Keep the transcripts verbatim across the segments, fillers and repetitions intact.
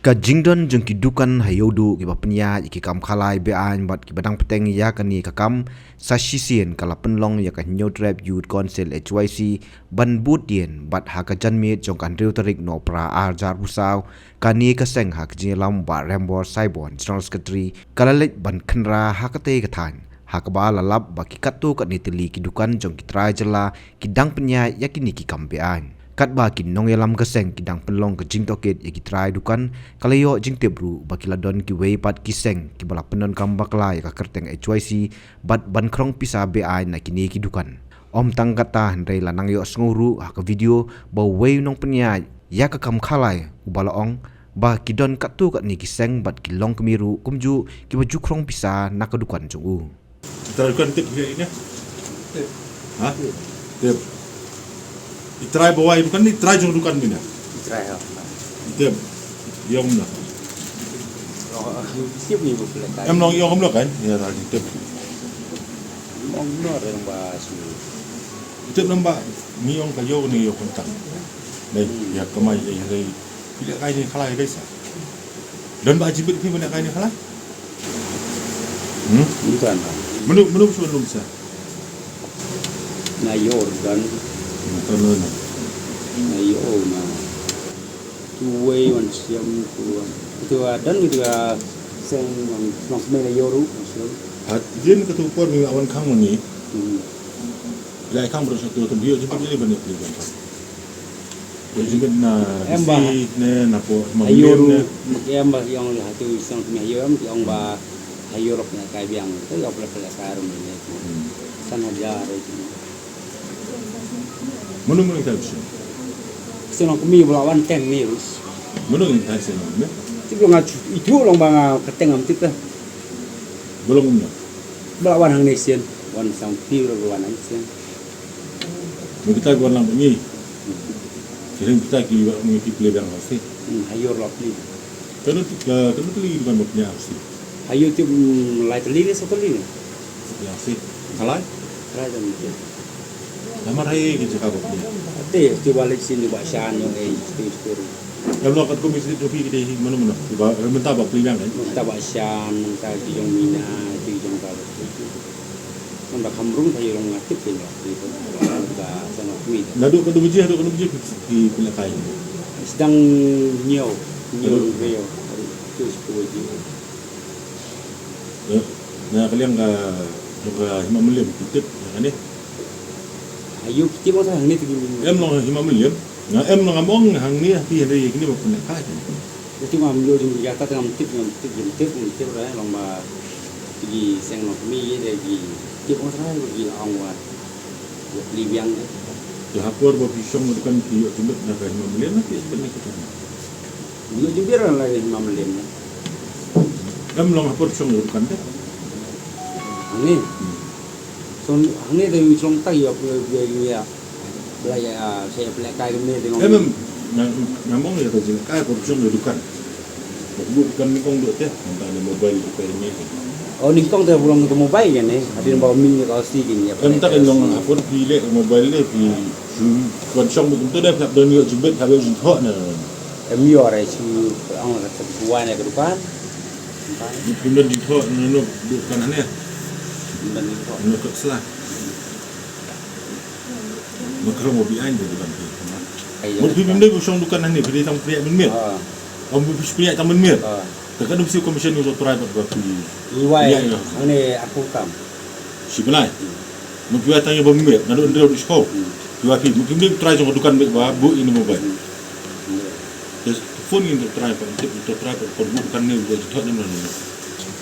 Ka jingdon jong ki dukan ha Ïewduh kiba pynïaid ïa ki kam khalai be-aiñ bad kiba dang bteng ïa kane ka kam, sa shisien ka la pynlong ïa ka Hynñiewtrep Youth Council H Y C ban bud dien bad ha ka janmiet jong ka hynriew tarik Nohprah arhajar arphew saw, kane ka seng ha ka jingïalam Bah Rembor Saibon, General Secretary, ka la leit ban khynra ha katei ka thaiñ, ha kaba la lap ba ki katto katne tylli ki dukan jong ki trai jylla ki dang pynïaid ïa kine ki kam be-aiñ. Katba ki nongïalam ka seng ki dang pynlong ka jingtohkit ïa ki trai dukan, ka la ïoh jingtip ruh ba ki la don kiwei pat ki seng kiba la pyndonkam bakla ïa ka kyrteng H Y C bad ban khrong pisa be-aiñ na kine ki dukan. Ym tang katta, hynrei la nang ïohsngew ruh ha ka video ba uwei u nongpynïaid ïa ka kam khalai uba la ong ba ki don katto katne ki seng bad ki longkmie ruh kumjuh kiba ju khrong pisa na ka dukan jong u. Trai dukan tip hi ine? Ha? Tip. I trai ba wai dukan ne, i trai jong dukan mine? I trai, ha. Tip. Ïong na. Ïong, tip ni ba pula trai. Em long ïong em lo kan? Ïa, trai tip. Ïong no re ba su. Tip namba ni ïong ka ïong ni ïong kontang. Nei, ïa kamai ïa rei. Phi lehkai ne khalai dei sa. Don ba jingbit phi ba lehkai ne khalai? Hmm? Bukan lah. Menu, menu suan lum sa. Na yor dan. Bukan mana. Na yor na. Tu wei wan siam tu wan. Tu dan tu seng wan wan mena yor wan siam. Hat jin ka tu por ni wan khang ni. Hmm. Lai khang bro satu tu bio jingbit ni ba ni pli kan. Ïa, jingbit na em ba. Bisi ne, na po, ma ha ïoh lim ne. Em ba ïong ha tu song tu ïoh em ïong ba ha ïoh rok na kai biang. Tu ïoh pula pula kai rum ne. Hmm. San hajar itu. Mano mano kai bisi. Song kumi bula wan ten ni rus. Mano ngi kai song ne. Ti bula nga itu long ba nga keteng am tip eh. Belum ne. Bula wan hang ne sien. Wan sang pi bula wan hang sien. Mo kita ki wan lang ngi. Kiring kita ki wa ngi ki plie biang hausi. Hmm, ha ïoh lok ni. Kanu ka kanu tli ki wan bok nya hausi. Ha ïoh ti, hmm, lai tli ni sa tli ni. Ya hausi. Kalai? Kalai dan ni. Namar hai ki jaka bok ni. Te ti wa lek sin ni ba shan ïoh ei ti skur. Em lo kat komi sdit rupi ki dei mano mano. Ba mynta ba plie biang kan. Mynta ba shan, mynta ki jong mina, ki jong ka. Ngan ba kham rung ka ïa long nga tip ïa nga tip ka sa nga kmi. Naduh ka dum ji, naduh ka dum ji ki pynlehkai. Sdang ñiew, ñiew riew. Tu sepuluh ji. Na ka liang ka, ka Hima Mylliem ki tip ïa kane. Ayu ki tip masa hangne tu. Em long Hima Mylliem. Nga em long among hangne ha phi hynrei ïa kine ba pynlehkai. Ïa tu ngam ïoh jingmyntoi, ïa ta ngam tip, ngam tip, ngam tip, ngam tip, eh, long ba ki seng long kmie, eh, ki tip ong trai, ki la ong wat. Ïa pli biang, eh. Ïa ha por ba phi shong dukan phi ïoh jingmut na ka Hima Mylliem, na phi ïoh jingmut na ka. Ïoh jingmut na ka Hima Mylliem, eh. Em long ha por shong dukan te. Ani. Hmm. Shong, ani te shong ta ïoh, ïoh, ïoh, ïoh. Pynlehkai, ah, sa pynlehkai kumne te ngam. Em, em, nga, nga mong ïa ka jingkai por shong ïa dukan. Ba dukan nyngkong duh te, mynta ne mobile repair ne. Oh, nyngkong te ba long ka mobile ne, hadien ba mih ïa ka si kin ïa. Em, ta ka nyngkong ha por phi leh mobile ne, phi, phi wan shong kumto ne, phi hap don ïoh jingbit, hap ïoh jingthoh ne. Em, ïoh re shu ong ka tu wan ïa ka dukan. Phi don jingthoh ne, no, dukan ne. Phi don jingthoh. No, ka sla. Ba khrong ba biang de dukan phi. Ayo. Mut phi bym dei ba shong dukan hangne, phi dei tang pynïaid mynmiet. Ha. Ym phi pynïaid tang mynmiet. Ha. Te ka dum siew commission ïa u trai bad ba phi. Iwai. Pynïaid ïa. Hangne aku kam. Shi bnai. Hmm. Mut phi wai tang ïa ba mynmiet, naduh hynriew ruh shiphew. Hmm. Phi wai phi, mut phi bym dei u trai jong ka dukan bad ba buh ïa une mobile. Hmm. Hmm. Te phone ïa u trai bad tip u trai bad buh dukan ne u ba jithot ne mlan.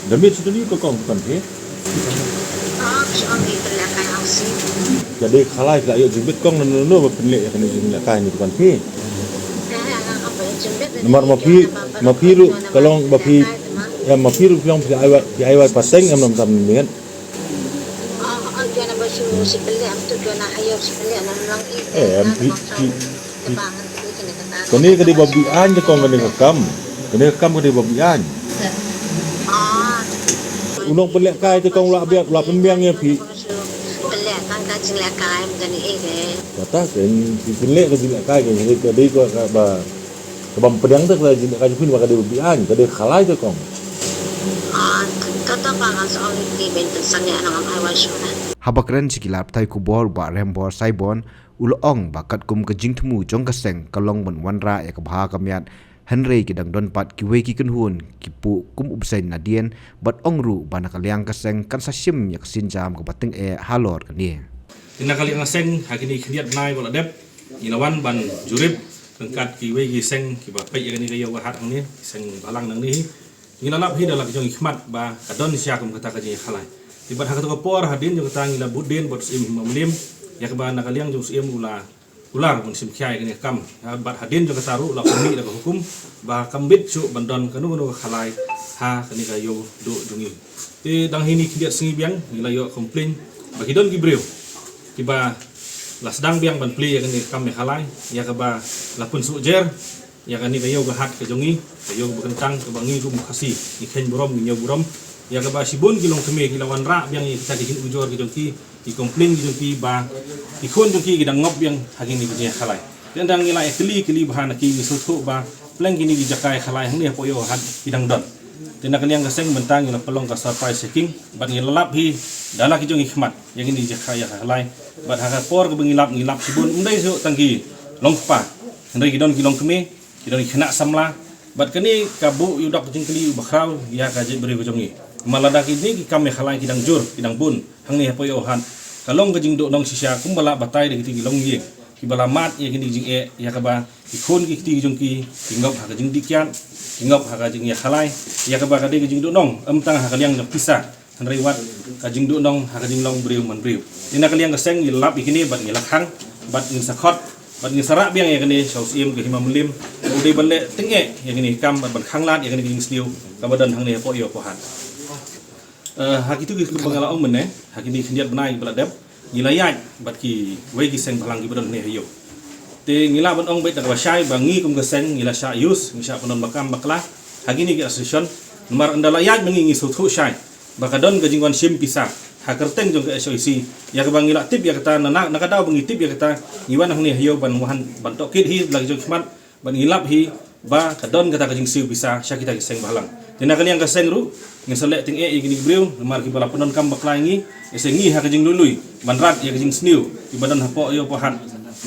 Da miet shu tylli ka kong dukan phi? Ka dei khalai phi la ïoh jingbit kong, nano nano ba pynleh ïa kane jinglehkai ne dukan phi? Namar ma phi, ma phi ruh ka long ba phi, ïa ma phi ruh phi long phi ai wai, phi ai wai pateng em, nam tam miet. Em, phi, phi, phi. Kane ka dei ba biang te kong, kane ka kam. Kane ka kam ka dei ba biang. U nongpynlehkai te kong la biang, la pynbiang ïa phi. Kata kan phi pynleh ka jinglehkai, ka dei ka, ka ba. Kaba ym pdiang te ka jin ka jin phin ba ka dei ba biang, ka dei khalai te kong. Ah, kata ba ngan sa ong ni ben pynsan ïa nang ai wa shu na. Haba kren sha ki lad pathai khubor, Bah Rembor Saibon u la ong ba katkum ka jingthmu jong ka seng ka long ban wanrah ïa ka bha ka miat, hynrei ki dang don pat kiwei ki kynhun ki puh kum u bseiñ nadien, bad ong ruh ba na ka liang ka seng kan sa shim ïa ka sienjam kaba tyngeh halor kane. Te na ka liang ka seng, ha kine ki khyndiat bnai ba la dep, ngi la wan ban jurip ryngkat kiwei ki seng kiba peit ïa kane ka ïew ka hat hangne, ki seng balang nangne hi. Ngi la lap hi da la ka jong i khmat ba ka don sha kum kata ka jingïakhalai. Te bad ha kata ka por hadien jong kata ngi la bud dien bad u Syiem Hima Mylliem ïa kaba na ka liang jong u Syiem u la kular ban shim khia ïa kane ka kam. Ha, bad hadien jong kata ruh la pynmih da ka hukum ba kam bit shuh ban don kano kano ka khalai ha kane ka ïew duh jong ngi. Te dang hi ni khyndiat sngi biang ngi la ïoh complain ba ki don ki briew kiba la sdang biang ban plie ïa kane ka kam ïakhalai, ïa kaba la pynsuh jer ïa kane ka ïew ka hat ka jong ngi, ka ïew ba kyntang kaba ngi kum Khasi ngi kheiñ burom, ngi ñiew burom. Ïa kaba shibun ki longkmie ki la wanrah biang ïa kita ki jingujor ki jong ki, ki complain ki jong ki ba ki khun jong ki ki dang ngop biang ha kine ki jingïakhalai. Te ynda ngi la ïakylli kylli bha na ki, ngi sngewthuh ba pleng kine ki jaka ïakhalai hangne hapoh ïew hat ki dang don. Te na ka liang ka seng mynta ngi la pynlong ka surprise checking bad ngi la lap hi da la ki jong i khmat ïa kine ki jaka ïakhalai. Bad ha ka por kaba ngi lap, ngi lap shibun, ym dei shuh tang ki longkpa, hynrei ki don ki longkmie, ki don ki khynnah samla. Bad kane ka buh ïa u dak jingkylli uba khraw ïa ka jaitbynriew ka jong ngi. Namar lada kine ki kam ïakhalai ki dang jur, ki dang bun hangne hapoh ïew hat, ka long ka jingduh nong shisha kumba la batai da kita ki longïing kiba la mad ïa kine ki jingeh, ïa kaba ki khun ki kti ki jong ki ki ngop ha ka jingdih kiad, ki ngop ha ka jingïakhalai, ïa kaba ka dei ka jingduh nong ym tang ha ka liang jong pisa, hynrei wat ka jingduh nong ha ka jinglong briew man briew. Te na ka liang ka seng ngi lap ïa kine bad ngi la khang bad ngin sa khot bad ngin sa rah biang ïa kane sha u Syiem ka Hima Mylliem, u dei ban leh tyngeh ïa kane ka kam bad ban khanglad ïa kane ka jingsniew kaba don hangne hapoh ïew hapoh hat. Eh, ha kitu ki, kumba nga la ong mynne, ha kine ki khyndiat bnai ba la dep ngi la ïaid bad kiwei ki seng bhalang kiba don hangne ha ïew. Te ngi lah ban ong beit da kaba shai ba ngi kum ka seng ngi la shah use, ngi shah pyndonkam bakla ha kine ki association. Namar ynda la ïaid ma ngi, ngi sngewthuh shai ba ka don ka jingwan shim pisa ha kyrteng jong ka S O I C. Ïa kaba ngi la tip ïa kata, na, na, na ka daw ba ngi tip ïa kata, ngi wan hangne ha ïew ban wan ban tohkit hi la ka jong khmat bad ngi lap hi ba ka don kata ka jingsiew pisa sha kita ki seng bhalang. Te na ka liang ka seng ruh ngin sa leh tyngeh ïa kine ki briew namar kiba la pyndonkam bakla ïa ngi. Ïa seng ngi ha ka jinglului ban rat ïa ka jingsniew kiba don hapoh ïew hapoh hat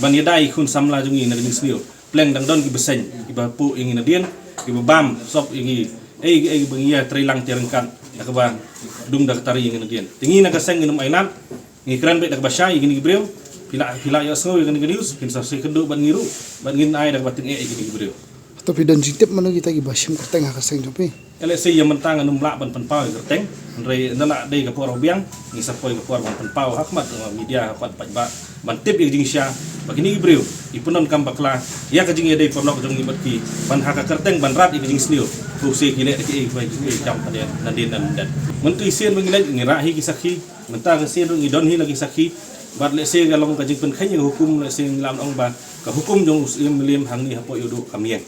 ban ïada ïa ki khun samla jong ngi na ka jingsniew. Pleng dang don kiba seng, kiba puh ïa ngi nadien, kiba bam sop ïa ngi. Ei, ei, ba ngi ïa trei lang te ryngkat da kaba dung da ka tari ïa ngi nadien. Te ngi na ka seng ngin ym ailad, ngi kren beit da kaba shai ïa kine ki briew. Phi la, phi la ïohsngew ïa kane ka news, phin sa sngewkynduh bad ngi ruh bad ngin ai da kaba tyngeh ïa kine ki briew. Hato phi don jingtip mano kita kiba shim kyrteng ha ka seng jong phi? Lehse ïa mynta ngan ym lah ban pynpaw ïa kyrteng, hynrei ynda la dei ka por ba biang ngi sa poi ka por ban pynpaw ha khmat, uh, media, ha khmat paidbah ban tip ïa ka jingshisha ba kine ki briew ki pyndonkam bakla ïa ka jingïadei paralok jong ngi bad ki, ban ha ka kyrteng ban rat ïa ka jingsniew. Ko se ki leh da kiei kiei ki kam hadien nadien nadien. Mynta shisien ba ngi leit ngi rah hi ki sakhi, mynta ka sien ruh ngi don hi la ki sakhi. Bad lehse ka long ka jingpynkheiñ ïa ka hukum, lehse ngi lah ban ong ba ka hukum jong u Syiem Mylliem hangne hapoh ïew duh kam ïeng.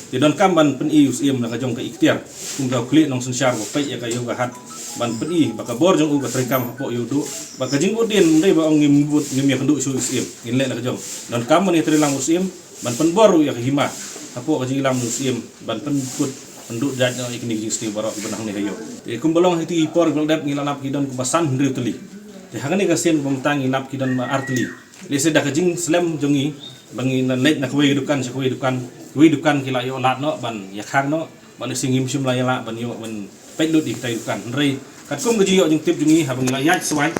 Te donkam ban pyni u Syiem na ka jong ka iktiar kum ka khlieh nongsynshar ba peit ïa ka ïew ka hat, ban pyni ba ka bor jong u ka treikam hapoh ïew duh. Bad ka jingbud dien ym dei ba ong ngim bud, ngim ïakynduh shuh u Syiem, ngin leh na ka jong. Donkam ban ïatreilang u Syiem ban pynbor ruh ïa ka hima hapoh ka jingïalam u Syiem ban pynkut pynduh jait noh ïa kine ki jingsniew baroh kiba don hangne ha ïew. Te kumba long ha kiti ki por kiba la dep ngi la lap ki don kumba san hynriew tylli. Te ha kane ka sien kaba mynta ngi lap ki don ba ar tylli. Lehse da ka jingslem jong ngi ba ngi na leit na kawei ka dukan sha kawei ka dukan, kawei ka dukan ki la ïoh lad noh ban ïakhang noh, bad lehse ngim shym la ïalah ban ïoh ban peit lut ïa kita ki dukan. Hynrei katkum ka jingïoh jingtip jong ngi, haba ngi la ïaid swai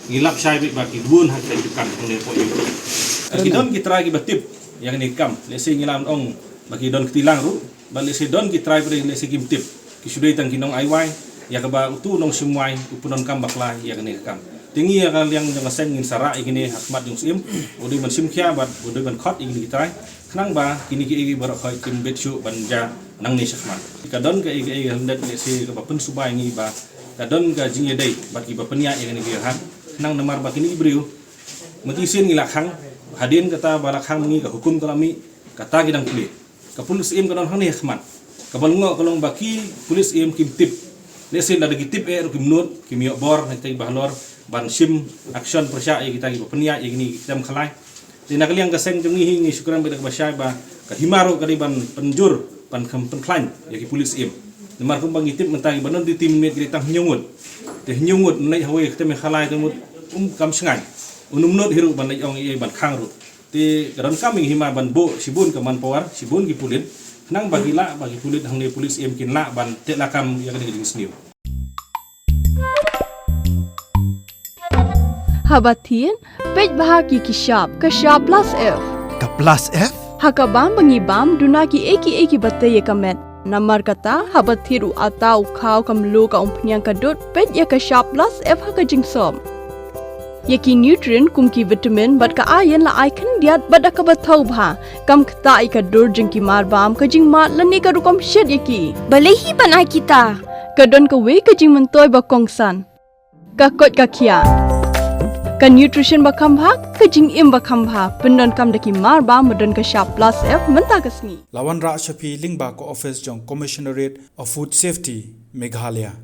ngi lap shai beit ba ki bun ha kita ki dukan hangne hapoh ïew. Ki don ki trai kiba tip ïa kane ka kam, lehse ngi lah ban ong ba ki don kti lang ruh. Bad lehse don ki trai ba lehse kim tip, ki shu dei tang ki nong ai wai ïa kaba utu u nongshim wai u pyndonkam bakla ïa kane ka kam. Te ngi ha ka liang jong ka seng ngin sa rah ïa kine ha khmat jong u Syiem, u dei ban shim khia bad u dei ban khot ïa kine ki trai, khnang ba kine kiei kiei baroh khoit kim bit shuh ban jia nangne shakhmat. Ka don kaei kaei ka lyndet lehse kaba pynsuba ïa ngi ba ka don ka jingïadei bad kiba pynïaid ïa kane ka ïew ka hat. Khnang namar ba kine ki briew, mynta shisien ngi la khang, hadien kata ba la khang ma ngi ka hukum ka la mih, kata ki dang plie. Ka pulit syiem ka don hangne ha khmat. Kaba lyngngoh ka long ba ki pulit syiem kim tip. Lehse lada ki tip eh ruh kim nud, kim ïoh bor na kita kiba halor ban shim action pyrshah ïa kita kiba pynïaid ïa kine ki kam khalai. Te na ka liang ka seng jong ngi hi ngi shu kren bad ka ba shai ba ka hima ruh ka dei ban pynjur, ban kham pynkhlaiñ ïa ki pulit syiem. Namar kumba ngi tip mynta ngi ba don duty mynmiet ki dei tang hynñiew ngut. Te hynñiew ngut, leit ha wei kata me khalai te mut um kam shngaiñ. Unym nud hi ruh ban leit ong ei ei ban khang ruh. Te ka donkam ïa ngi hima ban buh shibun ka manpower, shibun ki pulit. Khnang ba ki lah, ba ki pulit hangne pulit syiem kin lah ban teh lakam ïa kane ka jingsniew. Haba thied, peit bha ki ki shap, ka shap plus F. Ka plus F? Ha ka bam ba ngi bam, duna ki ei ki ei ki ba tei ïa ka met. Namar kata, haba thied u ata, u khaw, ka mluh, ka umphniang, ka dud, peit ïa ka shap plus F ha ka jingsop. Ïa ki nutrient kum ki vitamin bad ka iron la ai khyndiat bad da kaba thaw bha. Kam ktah ïa ka dur jong ki mar bam, ka jingmad lane ka rukom shet ïa ki. Balei hi ban ai kita? Ka don kawei ka jingmyntoi ba kongsan. Ka koit ka khiah. Ka nutrition ba kham bha, ka jingim ba kham bha. Pyndonkam da ki mar bam ba don ka shap plus F mynta ka sngi. La wanrah sha phi lyngba ka office jong Commissionerate of Food Safety, Meghalaya.